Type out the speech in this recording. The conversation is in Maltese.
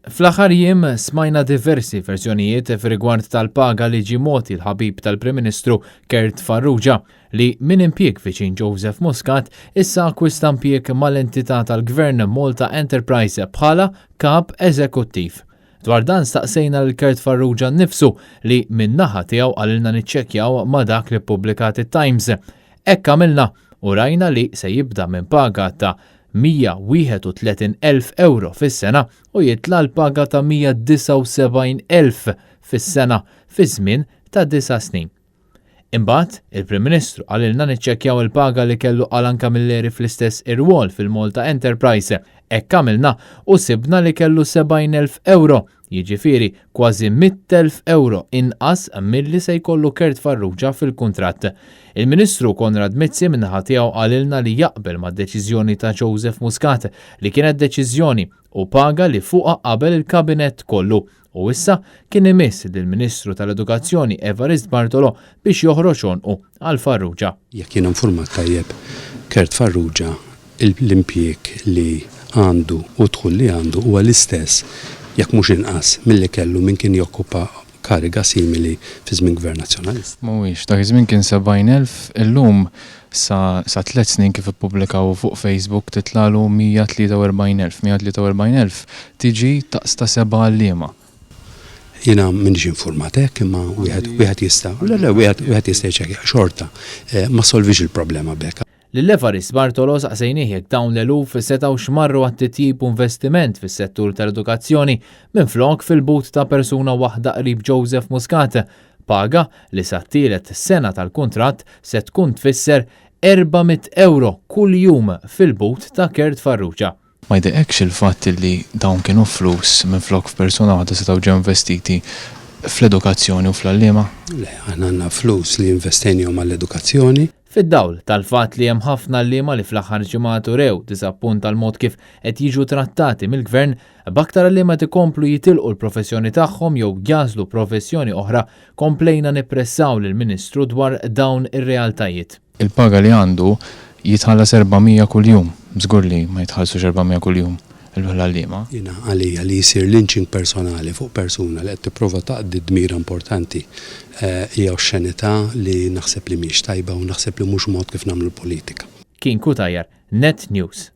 Fl-aħħar jiem smajna diversi verżjonijiet fir-rigward tal-paga li ġie mogħti l-ħabib tal-Prim Ministru Kurt Farrugia li minn impjieg viċin Joseph Muscat issa akkwista impjieg mal-entità tal-Gvern Malta Enterprise bħala Kap Eżekuttiv. Dwar dan staqsejna lil Kurt Farrugia nnifsu li min-naħa tiegħu qalilna niċċekkjaw ma' dak li ppubblikat it-Times. Hekk għamilna u rajna li se jibda minn paga ta' 131,000 ewro fis-sena u jitla' għal paga ta' 179,000 fis-sena fi żmien ta' disa' snin. Imbagħad, il-Prim Ministru qalilna niċċekkjaw il-paga li kellu Alan Camilleri fl-istess irwol fil-Malta Enterprise. Hekk għamilna u sibna li kellu 70,000 ewro, jiġifieri kważi 100,000 ewro inqas milli se jkollu Kurt Farrugia fil-kuntratt. Il-Ministru Konrad Mizzi min-naħa tiegħu qalilna li jaqbel mad-deċiżjoni ta' Joseph Muscat li kienet deċiżjoni u paga li fuqha qabel il-Kabinett kollu U issa kien imiss lill-Ministru tal-Edukazzjoni Evarist Bartolo biex joħroġ għonqu għal Farrugia. Jekk jiena infurmat tajjeb, Kurt Farrugia l-impjieg li għandu u d-dħul li għandu huwa l-istess jekk mhux inqas milli kellu min kien jokkupa kariga simili fi żmien Gvern Nazzjonalista. Mhuwiex. Dak iż-żmien kien 70,000, illum sa sa tlett snin kif ippubblikaw fuq Facebook titlagħlu 143,000. 143,000 tiġi daqs ta' seba' għalliema. Jiena m'iniex infurmat hekk imma wieħed wieħed jista' le le wieħed wieħed jista' jiċċekkja. Xorta, ma ssolvix il-problema b'hekk. Lil Evarist Bartolo saqsejnih jekk dawn l-eluf setgħux marru għat-titjib u investiment fis-settur tal-edukazzjoni minflok fil-but ta' persuna waħda qrib Joseph Muscat, paga li sat-tielet sena tal-kuntratt se tkun tfisser 400 ewro kuljum fil-but ta' Kurt Farrugia. Ma jdejqekx il-fatt li dawn kienu flus minflok f'persuna waħda setgħu ġew investiti fl-edukazzjoni u fl-għalliema? Le, aħna għandna flus li investejnihom għall-edukazzjoni. Fid-dawl tal-fatt li hemm ħafna għalliema li fl-aħħar ġimgħat urew diżappunt għall-mod kif qed jiġu trattati mill-Gvern, b'aktar għalliema qed ikomplu jitilqu l-professjoni tagħhom jew jagħżlu professjoni oħra, komplejna nippressaw lill-Ministru dwar dawn ir-realtajiet. Il-paga li għandu jitħallas 400 kuljum. Żgur li ma jitħallsux 400 kuljum l-għalliema. Jiena għalija li jsir lynching personali fuq persuna li qed tipprova taqdi dmira importanti hija oxxenità li naħseb li mhijiex tajba u naħseb li mhux mod kif nagħmlu l-politika. Kien Cutajar, Net News.